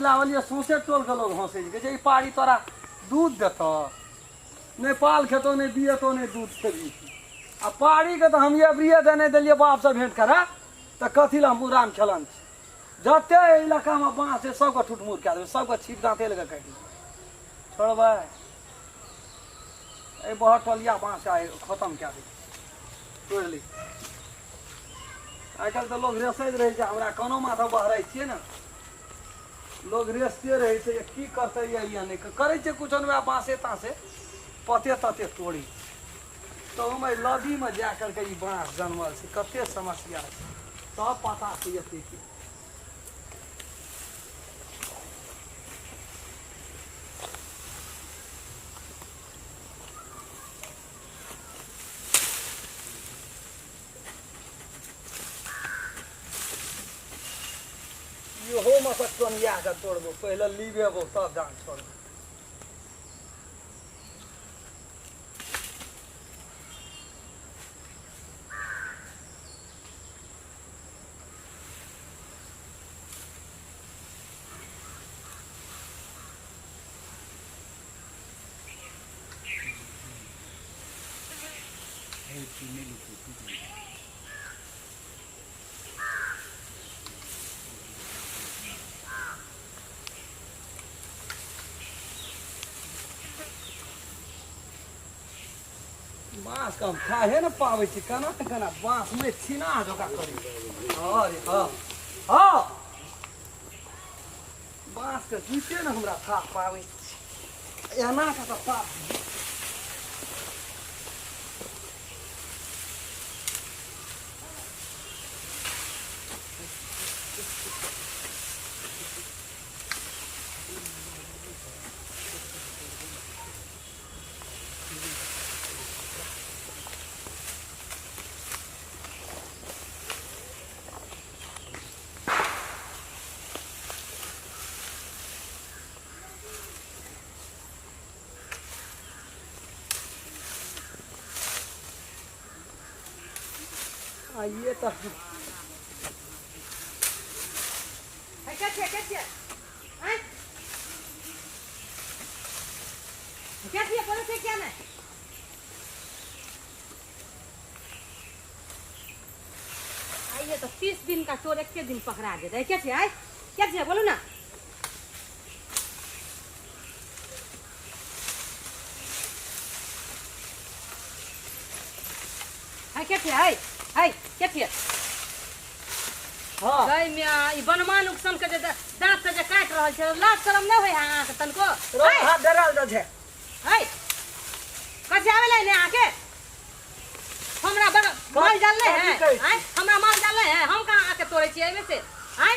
लावलियै, सौंसे टोलके लोग हँसै छै, कहै छै ई पारी तोरा दूध देतऽ नहि, पाल खेतौ नहि, बियेतौ नहि, दूध खेबही। आ पारीके तऽ हम अबरिये देने देलियै बापसँ भेँट करऽ, तऽ कथी लए हम राम खेलन छी। जते एहि इलाकामे बाँस छै सबके ठुटमुर कए देबै, सबके छीप दाँते लऽ कऽ काटि देबै। छोड़बै एहि बहटलिया बाँसके आइ खतम कए देबै, तोड़ि लै। आइ काल्हि तऽ लोक रेसैत रहै छै, हमरा कोनो माथा बहराइ छियै ने, लोक रेसते रहै छै जे की करतै या या नहि करै छै कुछो नहि, वएह बाँसे ताँसे पते तते तोड़ै छै। तऽ ओहिमे लदीमे जा करके ई बाँस जनमल छै, कते समस्या छै सब पता छै एतेक। इहोमे सँ टोनिया कऽ तोड़बो, पहिले लिबेबो तब जान छोड़बो। बाँस के हम खाहे ने पाबै छी, केना ने केना बाँस में छीना जकाँ करै। अरे हाँ हाँ, बाँस के जीते ने हमरा खा पाबै छी, एना के तऽ पाप। आइए तऽ के छियै, के छियै? आँय? के छियै, बोलै छियै किया नहि? आइए तऽ 30 दिन का चोर एके दिन पकड़ा जेतै। के छियै, आँय? के छियै, बोलू ने। है, के छियै? है है, के छियै? गै म्या, ई बनमा नुकसान के जे दाँत से जे काटि रहल छै, लाज शरम नहि होइ है अहाँके तनिको? रो हाथ डराल जाइ छै। है, कथी आबै लै ने अहाँके? हमरा बड़ माल जाल नहि है? कथी कहै छी? आँय, हमरा माल जाल नहि है? हम कहाँ आके तोड़ै छियै एहिमे से? आँय,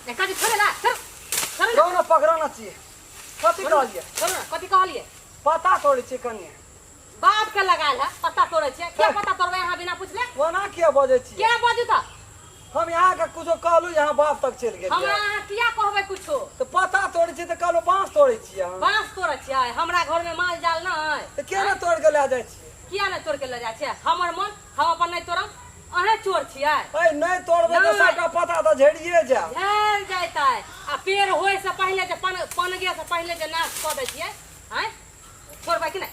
ए, कथी छोड़े ला, छोड़ छोड़ू ने। रौ ने पकड़ो ना छियै, कथी कहलियै? छोड़ू ने, कथी कहलियै? पता तोड़ै छियै कनिये। बाप के लगायल है, पत्ता तोड़ै छियै? किया पत्ता तोड़बै अहाँ बिना पुछले? ओना किया बजै छियै? किया बजू तऽ? हम यहाँ के कुछो कहलू, यहाँ बाप तक चलि गेलियै। हमरा अहाँ किया कहबै कुछो? तऽ पता तोड़ै छियै तऽ कहलू बाँस तोड़ै छियै अहाँ। बाँस तोड़ै छियै? हमरा घर में माल जाल नहि? तऽ किया ने तोड़ि के लए जाइ छियै? किया नहि तोड़ के लऽ जाइ छियै? हमर मन, हम अपन नहि तोड़ब? अहें चोर छियै? ऐ, नहि तोड़बै तऽ नहि। सबटा पता तऽ झड़िए जायत। झेल जैतै आ पेड़ होय से पहिले जे पन पनगे से पहिले जे नाश कऽ दै छियै। आँय, छोड़बै कि नहि?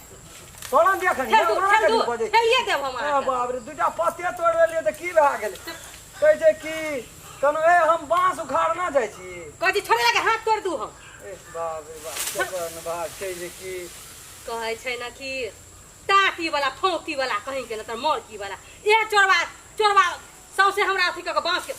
तोड़न दिअ कनि। ठेल दू, ओना ठेल कनि दू, बजै छी। ठेलिए देब हम आ अहाँके। बाप रे, दूटा पत्ते तोड़ि लेलियै तऽ की भए गेलै? कहै छै कि कहलहुँ ए हम बाँस उखाड़ना जाइ छी। कहै छी छोड़े लगे, हाथ तोड़ दू हम। ए बाप रे बाप, केकर भाग छै जे की कहै छै ने कि टाटी वाला फौकी वाला कहीं के ने तर मरकी वाला ए चोरबा चोरबा सौंसे हमरा अथी कऽ के बाँस के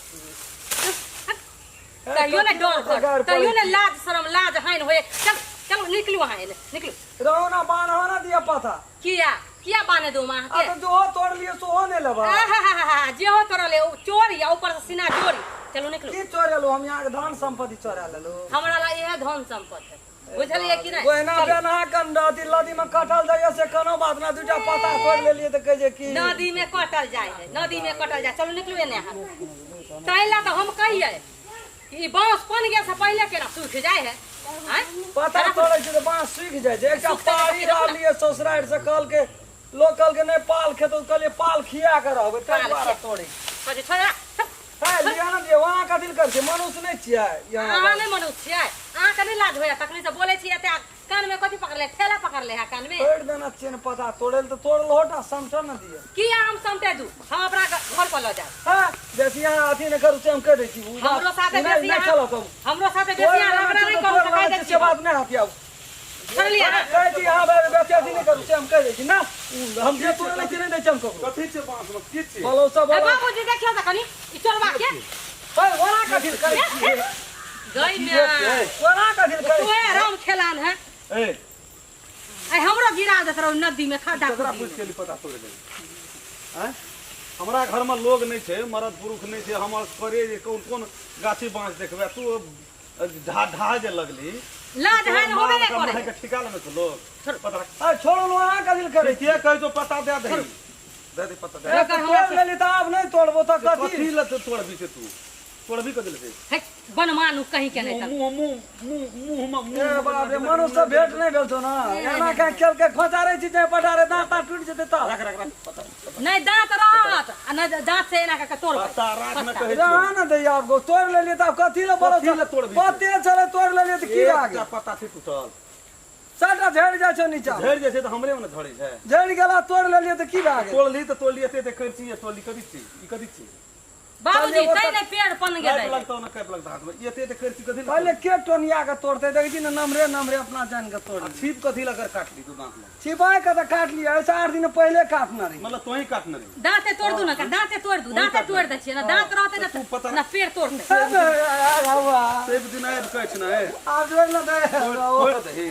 तैयो ने डर कर, तैयो ने लाज शरम लाज हानि होए। चल चलू, निकलू अहाँ एने निकलू। रहो ना, बान्हो ना दिया पता। किया किया बान्हे दू अहाँ आ के? तऽ जोहो तोड़ लियो सोहो नहि लेबा। आहाहाहा, जेहो तोड़ल है, ओ चोर या ऊपर से सीना चोरी। चलू निकलू। की चोरेलू हम? यहाँ के धन संपत्ति चोरा लेलू? हमरा ला इहे धन संपत्ति है, बुझलियै कि नहि? ओहिना चलू। बेनहा कन अथी नदी में कटल जाइए से कोनो बात ना, दूटा पत्ता तोड़ लेलिए तऽ कहै छै की नदी में कटल जाय है, नदी में कटल जाय। चलू निकलू एने अहाँ। ताहि ला तऽ हम कहियै कि ई बाँस पन गेल से पहिले केना सूखि जाय है? आँय? पत्ता तोड़ै छै तऽ बाँस सूखि जाइ छै। एकटा सुखतै तऽ पारी रखू ने। रहलियै ससुरारि से, कहलकै लोक, कहलकै नहि पाल खेतौ, कहलियै पाल खिया के रहबै, ताहि पाल दुआरे खिया- तोड़ै छी। कहै छै छोड़ा, चल। है लिया ना दियो वहाँ कथी लए करै छियै मनुष्य नहि छियै अहाँ यहाँ नहि मनुष्य छियै अहाँके नहि लाज होइया तखनी से बोलै छियै एते कान में कथी पकड़ले ठेला पकड़ले है कान में तोड़ि देना छियै ने पता तोड़ै लए तऽ तोड़ल होटा समटऽ ने दिअ की हम समटे दू हम अपना घर पर लऽ जायब हाँ जैसे यहाँ अथी नहि करू से हम कहि दै छी उ बात हमरो साथे नहि बेसी नहि अहाँ चलत हम हमरो साथे तोड़ि बेसी अहाँ देना रगड़ा छियै नहि तऽ करू तोड़ि तऽ कहि लेना दै छियै छी से बात नहि हथियाउ सुनलियै अहाँ कहै छी अहाँ बेसी अथी नहि करू से हम कहि दै छी ना हम जे तोड़ै लै छियै नहि दै छी हम ककरो कथी छै बाँस मे की छै बोलो सब ए बोलो बाबूजी देखियौ तऽ कनि ई चोरबा के है ओना कथी लए करै छियै गई ने ओना कथी लए करै तोहे राम खेलान है ए ए हमरो गिरा देत रहो नदी में खड्डा ककरा खुदी पूछि में। के लिए पता तोड़ि देली आँय हमरा घरमे लोग नहि छै मरद पुरुष नहि छै हमर करे जे कोन कोन गाछी बाँस देखबै तू ढा ढा जे लगली लाज तोरा हानि होबे माल नहि के करे माय के ठिका लेने छौ लोग पता रख है छोड़ू ओना कथी लए करै के कहै छौ पता दे दही दे दे पता दे ए, तऽ तोड़ि लेली तऽ आब नहि तोड़बो तऽ कथी कथी लए तू तोड़बी से तू तोड़बी कथी लए से हे बनमानु कहीं के नहीं मुँह मुँह मुँह मुँह मुँह मुँह ए बाप रे मनुष्य से भेंट नहि भेल छौ ना एना के खेल के खोचारे छी जे पटारे दाँत ताँत टूटि जेतै तऽ रख रख रख पता नहीं दांत रहत आ नहीं दांत से एना के तोड़बै पता राख न कहै रहा ना दैया आब गो तोड़ि लेलियै तऽ आब कथी लए बोलो कथी लए तोड़बही? पते छलै तोड़ि लेलियै तऽ की भए एकटा गेल पता छै टूटल सबटा झड़ि जाइ छौ नीचा झड़ि जाइ छै तऽ हमरे मे ने झड़ै छै झड़ि गेला तोड़ि लेलियै तऽ की भए गेल तोड़ली तऽ तोड़ली एते एते करै छी तोड़ली कथी छी ई कथी छी बाबूजी चल एगो तै तऽ- ने पेड़ पन काटि गेलै लगतौ ने काटि लगतौ हाथमे एते एते करै छी कथी लए पहिले के टोनिया के तोड़तै देखै छी ने नमरे नमरे अपना जान के तोड़ आ छीप कथी लए कर काटली तू दाँत लए छिपाय के तऽ काटलियै ऐसे 8 दिन पहिले काटना रही मतलब तोही काटने रही दाँते तोड़ दू ना दाँते तोड़ दू दाँते तोड़ दै छियै ना दाँत रहतै ना तू पता- ना पेड़ तोड़तै सब दिन आबि कहै छै ने ए, आब जोड़ ना दे तोड़ि दही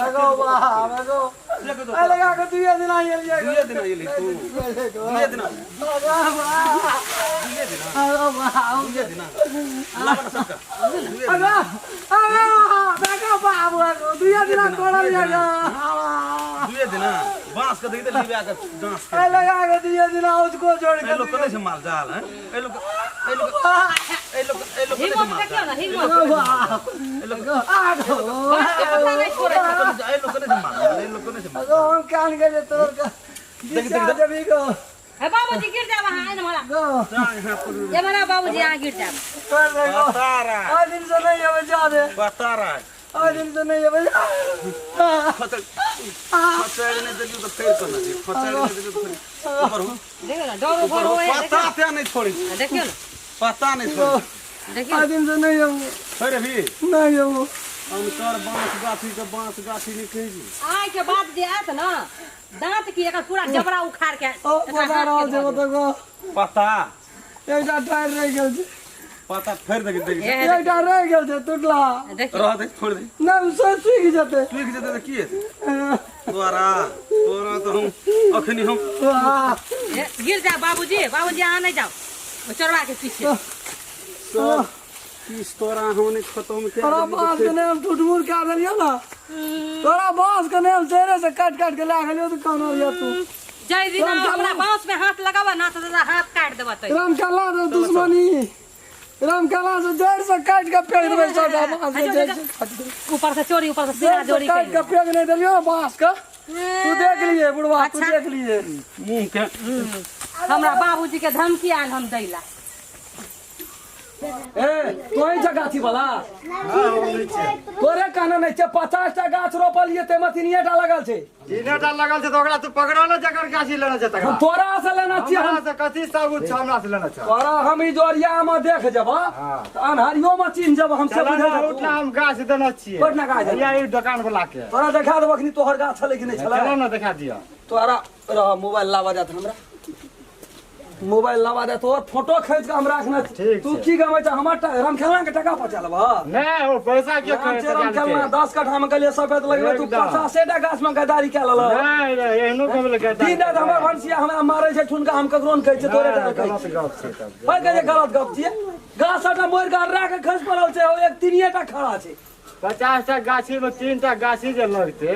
एगो बाप एगो से कह ए लगा के दुइये दिन आइलियै दुइये दिन अयली तू दुइये दिना दुइये दिना दुइये दिना लाबऽ ने सबटा दुइये दिना दुइये दिना तोड़ल दुइये दिना बाँस के देखी तऽ लिबा के डाँस के ए लगा के दुइये दिना उसको जोड़ एहि के लोग के नहि छै माल जाल हैं एहि लोग एहि लोग एहि लोग एहि लोग के नहि छै हिम्मत माल देखियौ जाल ना हिम्मत एहि लोग बाँस के पत्ता नहि छोड़ै छै एहि लोग के नहि छै माल जाल एहि लोग के नहि छै माल जाल हम कान गेलियै तोड़ के देख, देख, देवी गो हे बाबूजी गिर जाब अहाँ एने मला गो जा यहाँ पर ए मरा बाबूजी अहाँ गिर जाब तोड़ दे गो बता रहा आइ दिन से नहीं अबै जा दे बता रहा आइ दिन से नहीं अबै फचड़ फचड़ नहि देलियौ तऽ फेर कहना छै फचड़ नहि देलियौ तऽ फेर ऊपर हो देखियौ ना डरो ऊपर भर हो होए पता ते नहि छोड़ी देखियौ ना पता नहि छोड़ी देखियौ आइ दिन से नहीं अबै छोड़ि अभी नहीं अबै अनकर बाँस गाछी के बाँस गाछी नहि कहै छी आइ के बाद जे आयत ना दाँत की एकर पूरा जबड़ा उखाड़ के ओ एकरा बता हाथ रहल के छै धऽ ओतऽ गो पता एकटा टायर रहि गेल छै पता फेर देखी देखी देब। हे एकटा रहि गेल छै टूटला देखियौ रह दे छोड़ दे नहि से सूखि जेतै सूखि जेतै तऽ की हेतै तोरा तोरा तऽ हम अखनी हम वाह हे, गिर जाओ बाबूजी बाबूजी अहाँ नहि जाओ ओ चोरबा के पीछे सब किस तोरा हम नहि खतम के तोरा बाँस के नेम टूटमुर कए देलियौ ने तोरा बाँस के नेम जड़े से काटि काटि के लए गेलियौ तऽ कहना यऽ तू जय दिन हमरा बांस में हाथ लगाबऽ ना तऽ दादा हाथ काटि देबऽ तै राम कला से दुश्मनी राम कला से जड़ से काटि के फेंक देबै सबटा बाँस के जड़ से काटि देबै ऊपर से चोरी ऊपर से सीना जड़ से जोरी काटि के फेंक नहि देलियौ ने बाँस के तू देख लिए बुढ़वा तू अच्छा। देख लिए मुँह के हमरा बाबूजी के धमकी आयल हम दैला ए तोही छ गाछी वाला तोरे कहना नहि छै 50 टा गाछ रोपलियै ताहिमे तीनिये टा लगल छै तीने टा लगल छै तऽ ओकरा तू पकड़ा ने जकर गाछी लेने छै तकरा हम तोरा से लेना छियै हमरा हम से कथी सबूत छै हमरा से लेने छै तोरा हम ई जोरिया मे देख जेब हाँ। तऽ अन्हरियो मे चिन्ह जेब हम से चला बुझल ना जेबौ। उठना हम गाछ देने छियै कोन गाछ देने? भैया ई दुकान वाला के तोरा देखा देबो अखनी तोहर गाछ छलै कि नहि छलै चलो ना देखा दिअ तोरा रह मोबाइल लावा जात हमरा मोबाइल लावा दे तोहर फोटो खींच के हम रखना छी। ठीक तू छै। की गमै छ हमर रामखेलना के टका पचा लेबह नहि ओ पैसा के राम छै रामखेलना 10 कट्ठा में गेलियै सफेद लगबै तू एकदम। 50 टा गाछ में गद्दारी कए लेलह नहि नहि एहनो कम लगे दिन राति हमर भनसिया हमरा मारै छै ठुनका हम ककरो नहि कहै छियै तोरे टा कहै गलत छियै गप छै तब ओहि कहै छै गलत गप छियै गाछ सबटा मरि कऽ अर्रा के खसि पड़ल छै ओ एक तीनिये टा खड़ा छै 50 टा गाछी में 3 टा गाछी जे लगते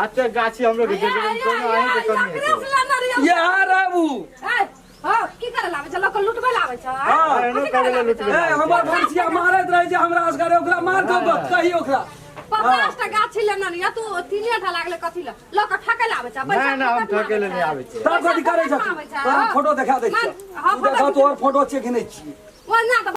आते गाछी हमलोग के देबै कोनो अहीं के कमी हेतै यहाँ रहू की करे लाबै छै लोक लुटबै लाबै छै हाँ। एहनो करै लए लुटबै ए हमर भनसिया मारैत रहै छै हमरा असगरे ओकरा मार के कही ओकरा 50 टा गाछी लेने रहियै तू तीने टा लागले कथी ले लोक ठकै लाबै छै पैसा नहि नहि हम ठकै लए नहि आबै छियै तब कथी करै छ आबै छै तोरा फोटो देखा दै छियौ हाँ, तू देखा तोहर फोटो छियै कि नहि छियै ओ वो ना।